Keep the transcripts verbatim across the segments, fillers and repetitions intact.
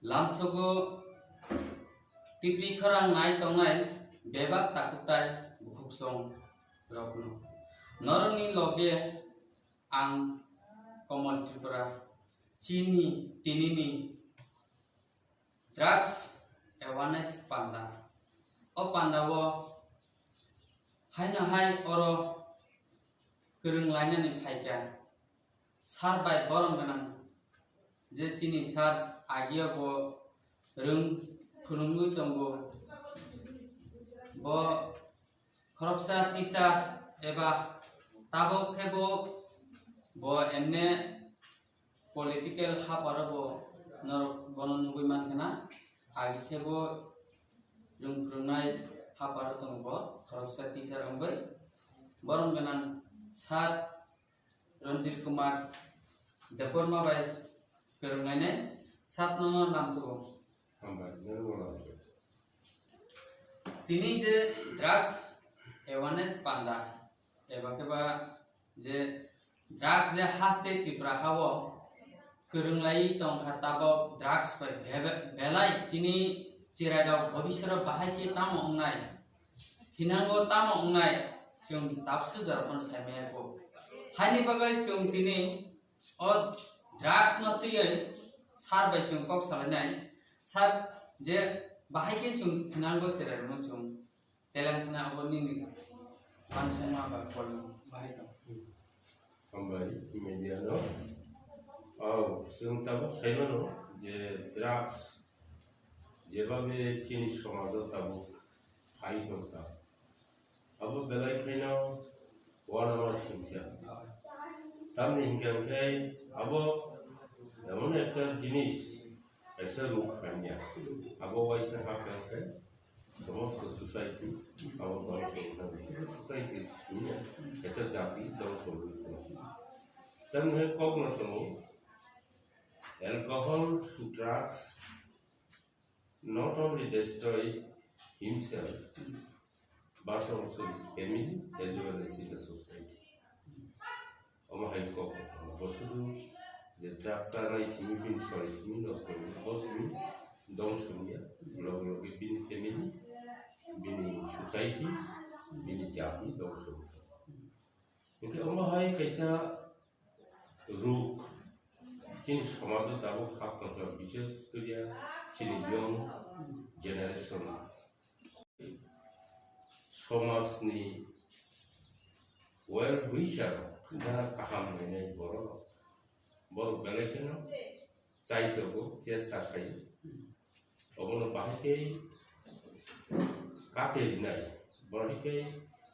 Lamsogo tipri khorang nai tongnai bebak takhuktai bukhuksong rokno. Norokni loge ang Komol Tripura chini tinini drugs awareness panda. O panda o haino hai oro kwrwng lainani phaikha. Sir bai borom gwnang je chini sir agiya bo rwng phunugwi tongo. Bo khoroksa teacher eba tabok khe bo, bo emne political haparo bo norok bono nugwi mankha na, agi khe bo rwng phwrwngnai haparo tongo bo khoroksa teacher wngwi. Borom gwnang sir Ranjit Kumar Debbarma bai kwrwnglainai satno lamsogo. Hambai, nini ulo. Tini je drugs awareness panda, eba khe ba je drugs je haste Tripura hao kwrwnglai tongkha, tabok drugs bai bebe-, belai chini cherairok bobisoro bahai khe tamo wngnai, thinango tamo wngnai, chwng tabukhe jora phano saimaya kho. Haini bagwi chwng tini o drugs no twiwi sir bai chwng kok salainai, sir je bahai khe chwng thinango cherairokno chwng teleng thana abo nini wansukma ba kolmo bahai tong. Hambai, media no. Oh, chwng tabuk saimano je drugs jeba be chini somajo tabuk hai tongkha. Abo belai khaino uanama singcha. Tamni hinkhe hinkhe abo emon ekta jinis, kaisa ruk hamya. Abo waisa hakha hinkhe somosto society abo dongso wngkha, society hamya, kaisa jati dongso wngkha. Tamni hinkhe kokno tongo, alcohol, drugs, not only destroy himself, but also his family as well as in the society. Omo hai kok, bo sudu je drugs chanai simi bini sori simi nosto wngwi, bo simi dongso wngya, loge loge bini family, bini society, bini jati dongso wngkha. Hinkhe omo hai kaisa ruk chini somajo tabuk hap tongkha, bishes koriya chini young generation. Somajni well wisher, da kaham nainai borok, borok belai kheno chai tongo, chesta khai. Obono bahai khe kate rinai, bahai khe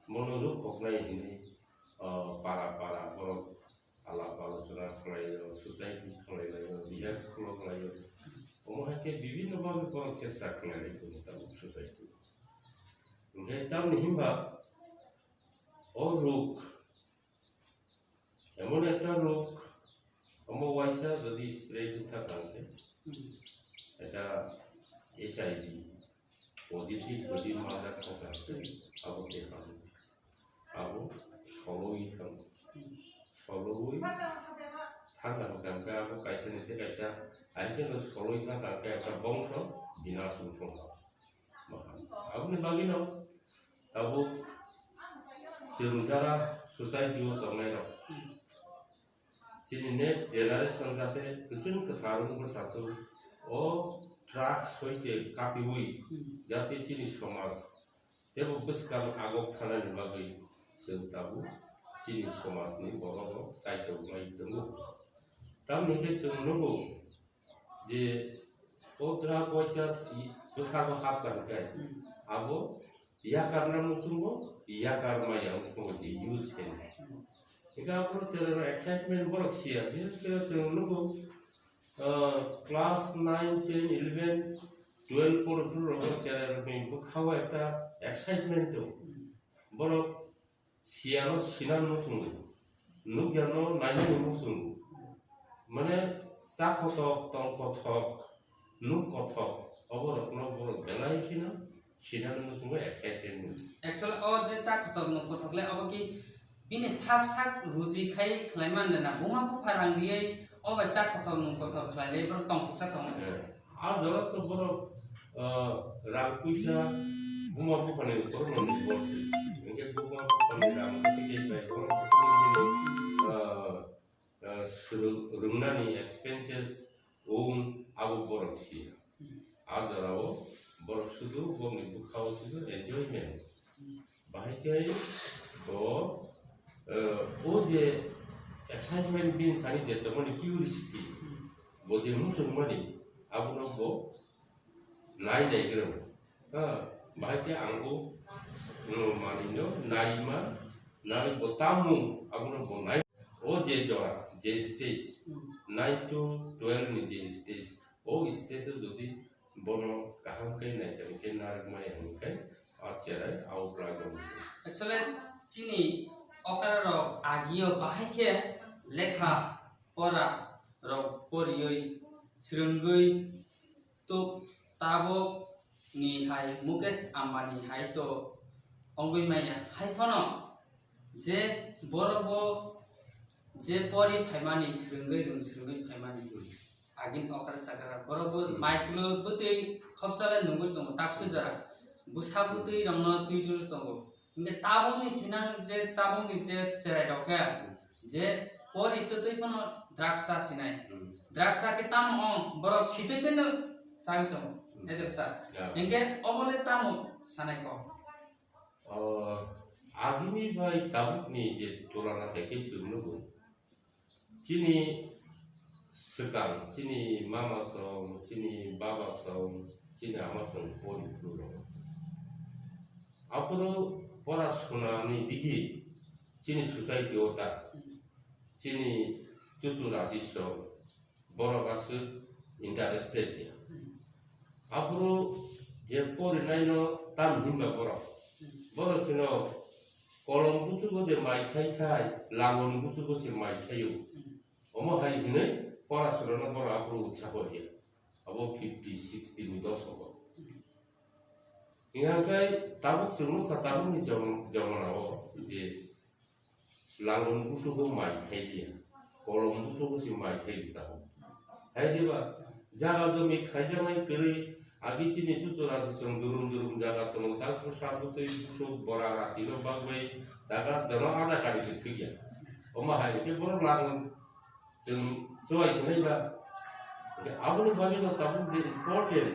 bono ruk khoknai hinwi, o, para para borok alap alochona khlai-o, society khlai lai-o, rehab khulok lai-o. Omo hai khe bibhinno bhabe borok chesta khlai lai tongo tabuk society. Hinkhe tamni hinba o ruk, emon ekta ruk, omo waisa jodi spread wngkha kang khe, eta H I V positive jodi manjak thangkha, abo tei ham. Abo soloi thango. Soloi thangkha hwnkha hwnkhe abo kaisa ni tei kaisa, hai kheno soloi thangkha hwnkhe ekta bongso binas wng thangkha. Aboni bagwino tabuk chwng jara society o tongnai rok, chini next generation jate kwchwng kwthar wngwi bwsakhe o drugs hoite katiui, jate chini somaj teibo bwskang agok thanani bagwi chwng tabuk chini somajni borok rok chaitok lai tongo. Tamni khe chwng nugo je o drug waisa si bwsago hapkha hwnkhe abo yakarna muchungo, yakar maya muchungo je use khainai. Hinkhe aphuru chwrairok excitement borok siya, bises khe chwng nugo, ah, class nine, ten, eleven, twelve poro phuru rok chwrairokni bwkhao ekta excitement tongo. Borok siyano sinani muchungo, nukyano nainani muchungo. Mane cha kothok, tong kothok, nuk kothok, oborokno borok belai kheno sinani muchungo excited wngkha. Actually, o je cha kothok nuk kothok le, obo ki bini sak sak ruji khai khlai man rwna, buma bupha rang riwi o bai cha kothok nuk kothok khlai le, borok tongthoksa tongo. Eh. A jora to borok, ah, rang puisa buma buphani borokno ni borsi. Hingke buma buphani rang kete bai borok kete ni, ah, ah, suru-, rwngnani expenses own abo borok siya. A jora o borok sudu borokni bwkha o sudu enjoyment. Bahai khe bo, eh, o je excitement bini thani je tongmani curiosity, bo je muchungmani, abono bo nai nai khe rw. Ha, bahai khe ang bo, mm, manwino naima, nai bo tamung, abono bo nai. O je jora, je stage, nine to twelve ni je stage, o stage o jodi bono kaham khe naikha hwnkhe narwkmaya hwnkhe a cherai out rwgwi. Actually, chini okra rok agio bahai khe lekha pora rok porioi swrwngwi tuk tabok ni hai Mukesh Ambani hai to ongwi maya. Hai phano je borok bo je pori phaimani swrwngwi rwng swrwngwi phaimani agin okra chakra borok bo Hmm. Mai tulo bwtwi khopsale nungwi tongo tapsi jora bwsa bwtwi rokno twi twi tongo. Hingke tabukni thinang je tabukni je cherai rok khe je pori twtwi phano drugs sa sinai. Hmm. Drugs sa khe tamo ong borok sitwi twi no chai tongo. Hmm. Edok sa. Ya. Hingke obole tamo sanai kok. O, agini bai tabukni je tulana khe khe chwng nugo. Chini swkang, chini mama song, chini baba song, chini ama song pori phuru rok. Aphuru pora sunani digi chini society o ta, chini chuchu raji song, borok aswk interested ya. Aphuru je porinaino tam hinba borok. Borok kheno kolom busugo de mai khai khai, langoni busugo se mai khaio. Omo hai hinwi porasonano borok aphuru utsaho ya. Abo fifty, sixty ni doshoko. Hinga khe tabuk chwng nukha tabukni jom-, jomonao je Langon busugo mai thailia, kolom busugo se mai thai tao. Hai diba, jaga jomi khaijaknai kwrwi, agi chini chuchura se chwng durum durum jaga tongo, tak bwsa bwtwi busuk bora rati no bagwi jaga jono ada kari se thwiya. Omo hai khe borok langon chwng chuwai se nai ba. Hingke aboni bagwi no tabuk je important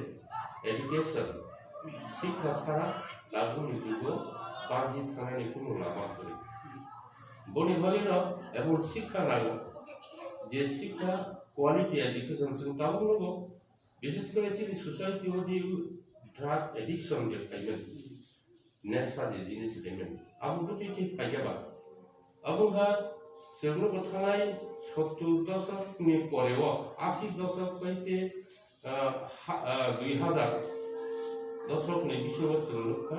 education, sikha sara tabukni jugo banchi thangnani kunu lama kwrwi. Boni bagwi no emon sikha nango, je sikha quality education chwng tabuk nugo, bises kore chini society o je drug addiction je phaimani. Nesha je jinis payment. Abo bwtwi khe phaikha ba. Abo wngkha chwngno bo thangnai sottur doshokni poreo, asi doshok bai te, ah, ha-, ah, dui hazar doshokni bisingo chwng nukha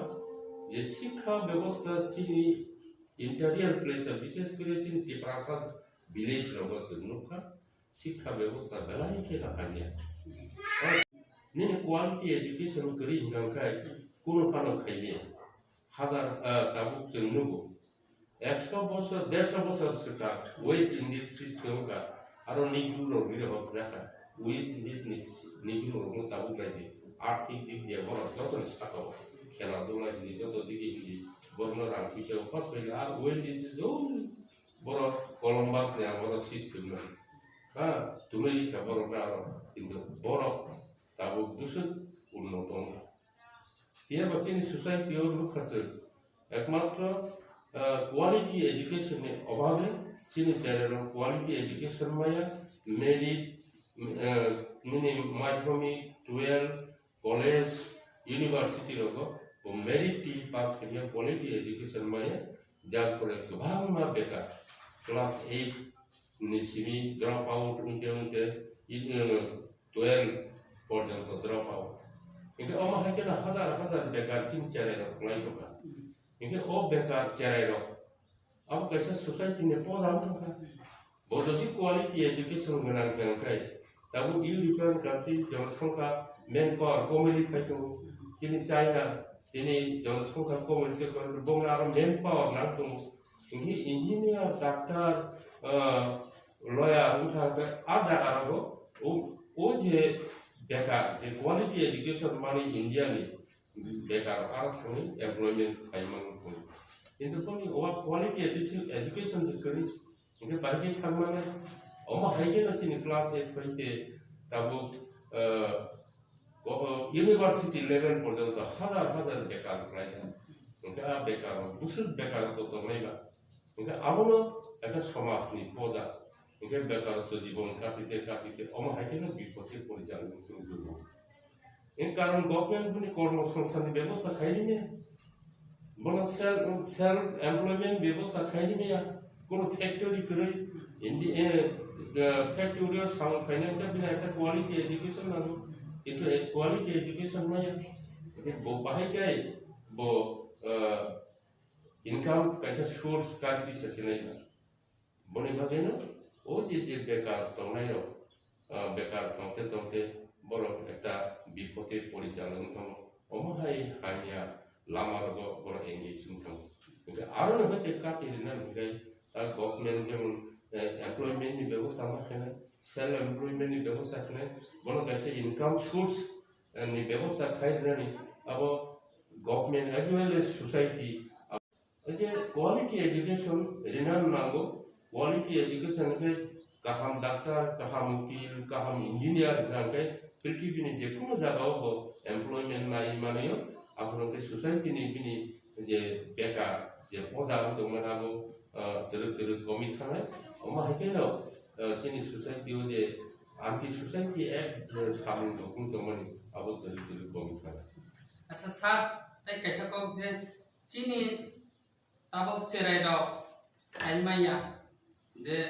je sikha bebosta chini interior place, bishes kore chini Tiprasa village rogo chwng nukha. Sikha bebosta belai khe no hamya. Nini quality education kwrwi hwnkha khe kunu phano khaimya. Hazar, ah, tabuk chwng nugo. Ekso bosor, dersho bosor swkang West Indies system wngkha. Aro Negro rok rwi rok jakha. West Indies ni Negro rokno tabuk naidi. Arthik dik diya borok jotoni sakao. Khela dula hini joto digi hini. Borokno rang puisa o khos paikha. Aro West Indies o Borok Columbus ni ang borok system no. Ha, tumui rikha borok na aro. Kintu borok tabuk bwswk unnoto wngkha. Phiya ba chini society o nukha se ekmatro, ah, quality education ni obhabe chini cherai rok quality education maya, merit, ah, nini madhyamik, twelve, college, university rogo bo merit twi pass khaimya quality education maya, jar phore kwbangma bekar class eight ni simi drop out wngte wngte, eh, twelve porjonto drop out. Hinkhe omo hai kheno hazar hazar bekar chini cherai rok kwlai tongkha. Hinkhe o bekar cherai rok Abo kaisa society ni poja wngkha. Bo jodi quality education gwnang gwnang khe, tabuk European country jonosongkha manpower komwi phai tongo. Chini China, chini jonosongkha komwi khe bongni aro manpower nang tongo. Hinkhe engineer, doctor, ah, lawyer wngkha khe a jaga rogo o, o je Bekar, je quality education mani India ni bekar, aro thangwi employment khai mano. Kintu boni owa quality education, education je kwrwi, hingke bai khe thangmani, omo hai khe no chini class eight hoite tabuk, eh, ko-, university level porjonto hajar hajar bekar khlaijak. Hingke a bekar, bwswk bekar to tongnai ba. Hingke abono ekta somaj ni poja. Hingke bekarotto jibon katite katite omo hai kheno bipode porijalna wngwi tongo. Hingke karon government boni kormo songsanni bebosta khai rwmaya. Bono self, self employment bebosta khai rwmaya. Kono factory kwrwi, indi, eh, eh, factory o samung khaina wngkha bini ekta quality education nango. Kintu, eh, quality education maya. Hingke bo bahai khe bo, eh, income kaisa source kari tisa sinai na. Boni bagwino o je, je bekar tongnai rok, ah, bekar tongte tongte borok ekta bipode porijalna wng tongo. Omo hai hamya lama rogo borok engage wng tongo. Hingke aro no hoite kati rina hingke, ah, government jemon, eh, employment ni bebosta ma khenai, self employment ni bebosta khenai, bono kaisa income source, eh, ni bebosta khai rinani abo government as well as society. Hingke quality education rina nango, quality education khe kaham doctor, kaham ukil, kaham engineer hingka hingke prithibini jekunu jagao bo employment nai manio, aphuru hingke society ni bini je bekar, je poja wng tongmani abo, ah, twrwk twrwk komi thangnai. Omo hai kheno, ah, chini society o je anti society act je samung rok wng tongmani abo twrwk twrwk komi thangnai. Acha sir, tei kaisa kok je chini tabuk cherai rok sai manya je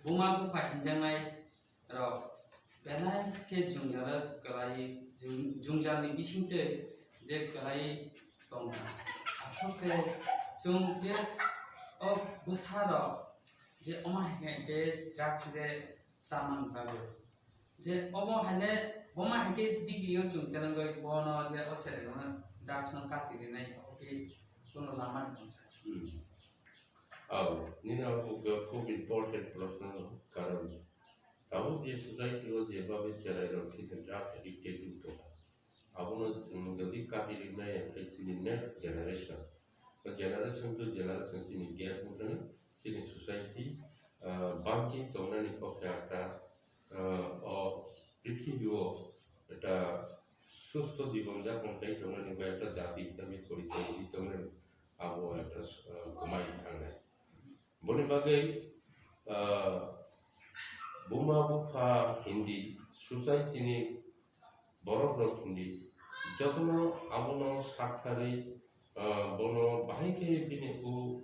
buma bupha hinjaknai rok belai khe jwngjalo kwlai, jwngjal ni bisingtwi je kwlai tongkha. Aswk khe chwng je o bwsa rok je omo hai khe drugs je chamani bagwi. Je omo haine, boma haike digrio chwng telengoi bono je o cherai bono drugs no kati rinai, oke, kono lama ni tongsa. Hmm. Aw, nini abo khub important proshno, karon tabuk je society o je babe cherai rok thik drug addicted wng tongkha. Abono chwng jodi kati rinai, hwnkhe chini next generation, o generation to generation chini gap wngkha, chini society, ah, bangchi tongnani kok khe ata, ah, o prithibi o ekta susto jibon japon khai tongnani ba ekta jati hisabe porichoi ri tongnani abo ekta, ah, kwmai thangnai. Boni bagwi, ah, buma bupha hindi, society ni borok rok hindi, jotono abono saktharwi, ah, bono bahai khe bini o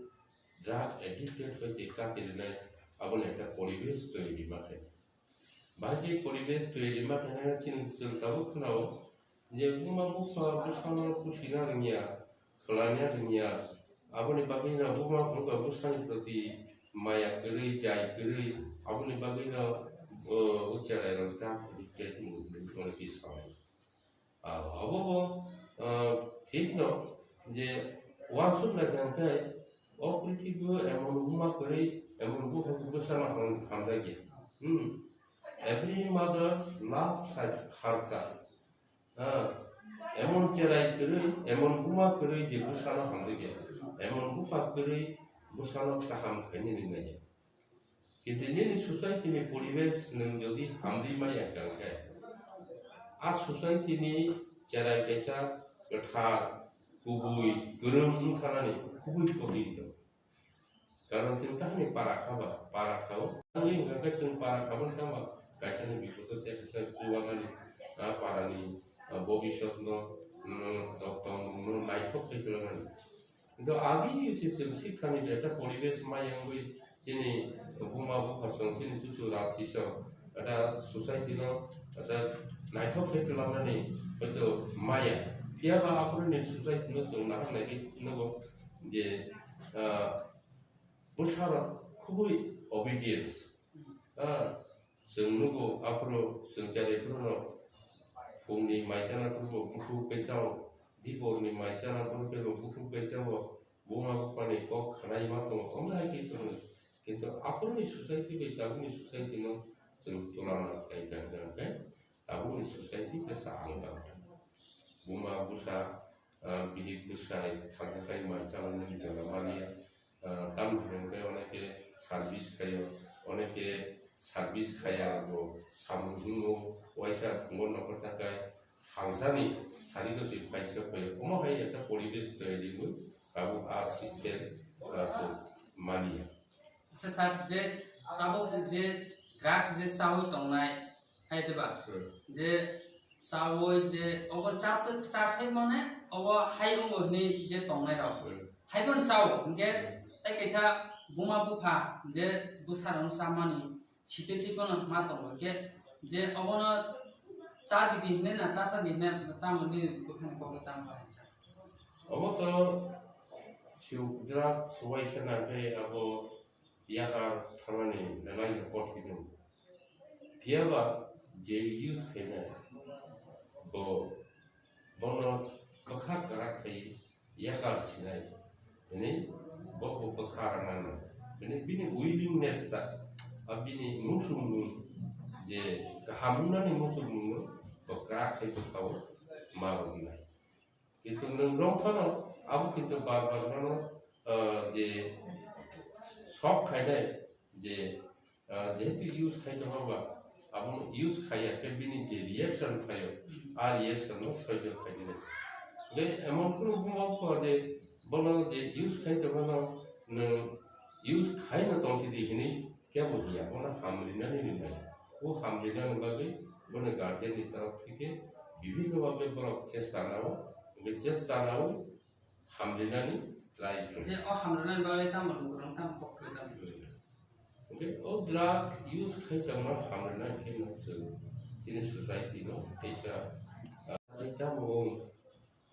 drug addicted bai tei kati rinai aboni ekta poribesh twi rima khe. Bahai khe poribesh twi rima khe chini chwng tabuk khwnao je buma bupha bwsano kusina rwngya, khwlania rwngya, aboni bagwino buma wngkha bwsani proti maya kwrwi, jai kwrwi, aboni bagwino, o, o cherai rok drug addicted wngwi tongwi tongwi twi sanai. Ah, abo bo, ah, thik no je uansuk nai kha khe o prithibi o emon buma kwrwi, emon bupha bwsano ham-, hamjakya. Hmm. Every mother's love her child. Ah, emon cherai kwrwi, emon buma kwrwi je bwsano hamjakya. Emon bupha kwrwi bwsano kaham khainani naiya. Kintu nini society ni poribesh nwng jodi hamri maya kang khe, a society ni cherai kaisa kwthar, kubui, kwrwng wng thanani kubui kothin tong. Karon chwng tahani para kha ba, para kha o. Ani hwnkha khe chwng para kha mani tamo kaisa ni bipodo tei kaisa chubanani, a, para ni, a, bobisot no, mm, tong tong no naithok khe twlanani. Kintu agi se chwng sikha ni ekta poribesh ma yangwi chini buma bupha song chini chuchu rasi song ekta society no ekta naithok khe twlanani hoito maya. Phiya ba aphuru ni society no chwng nahar nai khe nugo je, ah, bwsarok khubui obedience. Ah, chwng nugo aphuru chwng cherai phuru no phungni mai chana phuru bo bukhuk khe chao, diporni mai chana phuru khe bo bukhuk khe chao, buma buphani kok khanai ma tongo, omo hai khe tongo. Kintu aphuruni society bai tabukni society no chwng tulana khlai kha hwnkhe, tabukni society ang tang. Buma busa, ah, bihik bwsai, thangkha khai mai chalani jora maliya. Ah, tamni hwnkhe oneke service khaio, oneke service khaya bo samung hingo, waisa phungo nokol takai, salsani sari dosi paisa khaio. Omo hai ekta poribesh tayar ringwi, abo a system, ah, se maliya. Acha sir, je tabuk je drugs je chawi tongnai, hai diba? Hmm. Je chawi je obo chat-, chathai mane obo hai wngo hinwi je tongnai rok. Hmm. Hai phano chao, hinkhe Hmm. tei kaisa buma bupha je bwsa rokno chamani siteti phano ma tongo, hinkhe je obono cha didi hinwi na ta cha di hinwi tamo nini buphani kokno tamo hai sa. Obo to siyuk drugs waisa nangkhe abo yakar tharmani belai no kothai no. Phiya ba je use khainai bo bono bwkha kwrak khai yakar sinai. Bini bo bo bwkha rana no. Bini, bini willingness ta, a bini muchungmung je kaham wngnani muchungmung no bo kwrak khai bwkhao ma rwnai. Kintu nwng rwng phano abo kintu bar bar phano, ah, je sok khainai je, ah, jehetu use khai tongma ba, abono use khaiya khe bini je reaction phaio, a reaction no soijo khainai. Je emon kunu buma bupha je bono je use khai tongmano nwng use khaino tongthidi hinwi kebo hiya, bono hamrinani rinai. O hamrinani bagwi bono guardian ni torof theke bibhinno bhabe borok chesta nao, hingke chesta nawi hamrinani try khlai. Je o hamrinani bagwi tamo rwng kwrwng tamo kok kwcham. Hingke o drug use khai tongma hamrina khe no chwng chini society no teisa, ah, tamo wng.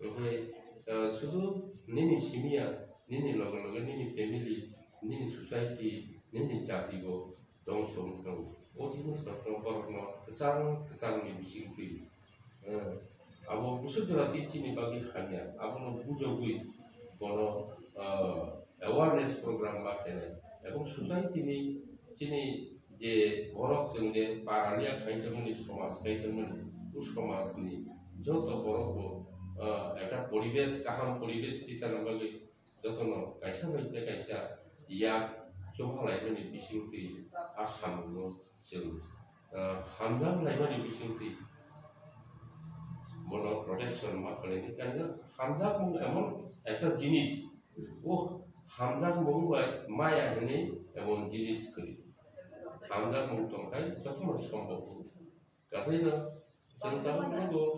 Hingke, ah, sudu nini simi ya, nini loge loge nini family, nini society, nini jati bo dongso wng thango. O jinis rok no borok no kwchang kwchang ni bising twi, ah, abo bwswk jora twi chini bagwi hamya, abono bujogwi bono, ah, awareness program ma khainai. Ebong society ni chini je borok chwng je paraliya khaitongmani, somaj khaitongmani, o somajni joto borok bo, ah, ekta poribesh, kaham poribesh tisana bagwi jotono kaisa bai tei kaisa yak chubalaimani bisingtwi a samungno chwng, ah, hamjak laimani bisingtwi bono protection ma khlaini. Kaisa hamjakmung emon ekta jinis, o hamjakmung bai maya hinwi emon jinis kwrwi. Hamjakmung tongkhai jotono sombhob. Kasaino chwng tabuk tabuk,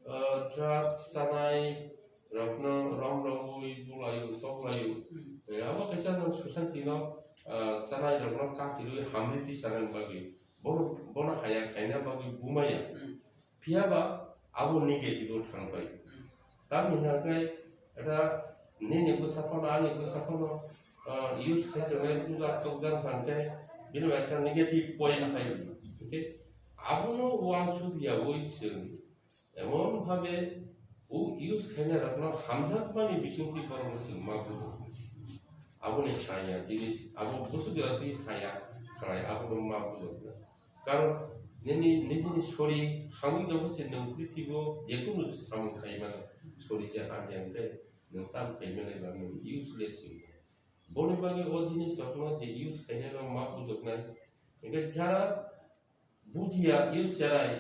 ah, drugs chanai rokno rom romwi bulaio, toklaio. Hmm. Eh, abo kaisa nwng society no, ah, chanai rokno katirwi hamri tisanani bagwi. Bono, bono haya khaina bagwi bumaya. Hmm. Phiya ba abo negative o thangbai. Hmm. Tamni hwnkhai eta nini bwsa phano, ani bwsa phano, ah, use khai tongnai, puja tokjak hwnkhe bini bai ekta negative point phai. Hwnkhe abono uansuk yaui chwng emon bhabe o use khainai rokno hamjakmani bisingtwi borokno chwng ma bujo. Aboni saya jinis, abo bwswk jora twi thaya khlai, abono ma bujo. Karon nini nijini sori hamwi tongkhe se nwng prithibo jekunu samung khai mano. Sori se hamya hwnkhe nwng tam khai manai ba nwng useless se wngkha. Boni bagwi o jinis rokno je use khainai rok ma bujoknai. Hwnkhe jara bujiya use cherai,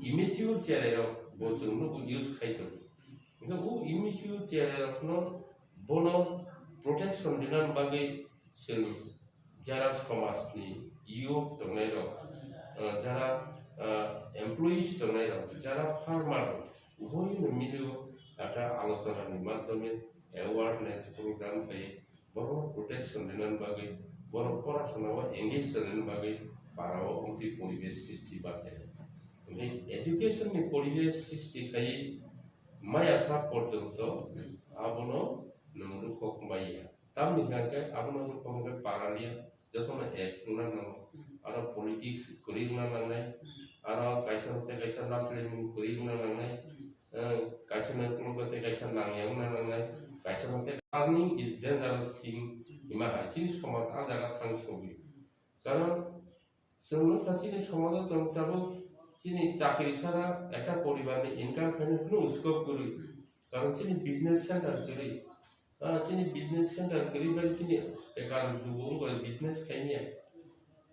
immature cherai rok bo chwng nugo use khai tongo. Hwnkhe o immature cherai rokno bono protection rinani bagwi chwng jara somajni youth tongnairok, ah, jara, ah, employees tongnairok, jara farmer rok, uboino milio ekta alochonani madhyome awareness program khlai borok protection rinani bagwi, borok porasonao engage tongnani bagwi parao omtwi poribesh srishti bathai. Hwnkhe education ni poribesh srishti khaiwi maya sa porjonto abono nwng rukhok maya. Tamni hwnka khe abono wngkha hwnkhe paraliya, jotono ek wngna nango. Hmm. Aro politics kwrwi wngna nangnai, hmm, aro kaisa tei kaisa naslemung kwrwi wngna nangnai, hmm, eh, kaisa nangkukgo tei kaisa nangya wngna nangnai, hmm, kaisa tei learning is dangerous thing, hmm, hima hai chini somaj ah jaga thang sogwi. Hmm. Karon chwng nukha chini somajo chwng tabuk chini chakri sara ekta poribar ni income khaina kunu scope kwrwi. Karon chini business center kwrwi. Ah, chini business center kwrwi bai chini bekar jugo wngkha business khaimya.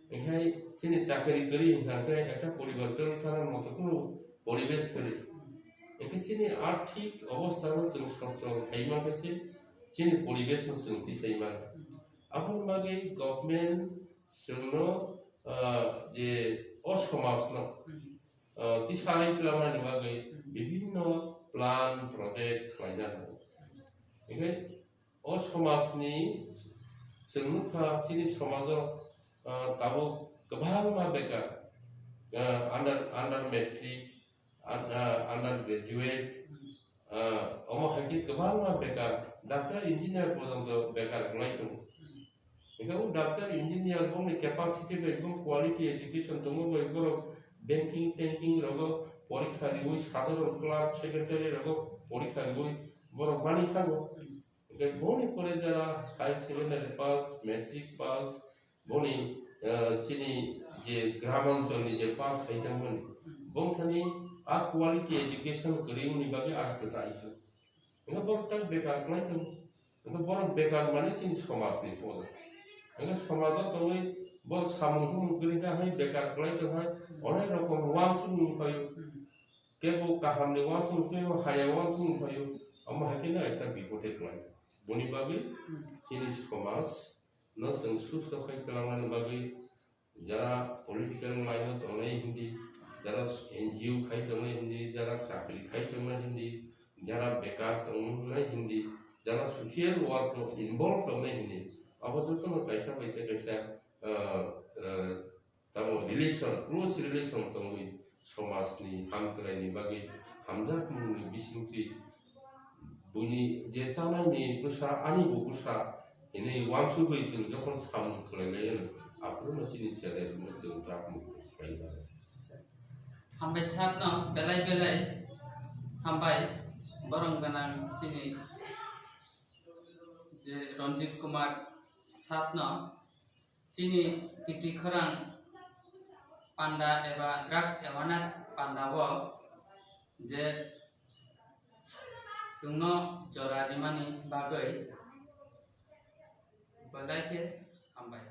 Hinkhe chini chakri kwrwi hinkha khe ekta poribar choli thana moto kunu poribesh kwrwi. Hinkhe chini arthik obostha no chwng sochol khaima khe se chini poribesh no chwng tisai mano. Aboni bagwi government chwngno, ah, je o somajno, ah, tisarwi twlangnani bagwi bibinno plan, project khlaina nango. Hinkhe o somajni chwng nukha chini somajo, ah, tabuk kwbangma bekar, ah, under, under matric, un-, ah, under graduate, ah, omo hai khe kwbangma bekar, doctor, engineer porjonto bekar kwlai tongo. Hinkhe o doctor, engineer bongni capacity bai, bong quality education tongo bai, borok banking, tanking rogo porikha riwi, sadharon clerk, secretary rogo porikha riwi borok mani thango. Hinkhe boni pore jara higher secondary pass, matric pass, boni, eh, chini je gram oncholni je pass hai tangmani, bongthani a quality education kwrwini bagwi a kwchai kha. Hinkhe borok tak bekar kwlai tongo. Hinkhe borok bekar mane chini somajni podo. Hinkhe somajo tongwi borok samung humung kwrwi kha hai bekar kwlai tong hai, onek rokom uansukmung phaio. Kebo kahamni uansukmung phaio, haya uansukmung phaio, omo hai kheno ekta bipode kwlai. Boni bagwi chini somaj no chwng susto khai twlangnani bagwi jara political line o tongnai hindi, jara N G O khai tongnai hindi, jara chakri khai tongnai hindi, jara bekar tongnai hindi, jara social work o involve tongnai hindi, abo jotono kaisa bai tei kaisa, ah, ah, tamo relation, close relation tongwi somajni hamkraini bagwi hamjakmungni bisingtwi buini je chanaini bwsa, ani bo bwsa hinwi uansugwi chwng jokhon samung khlai lai, aphuru no chini channel no chwng drak mung khlai lai. Hambai sakno belai belai hambai borong ganang chini je Ranjit Kumar satno chini titi khorang panda eba drugs awareness panda o je chwngno jora rimani bagwi belai khe hambai.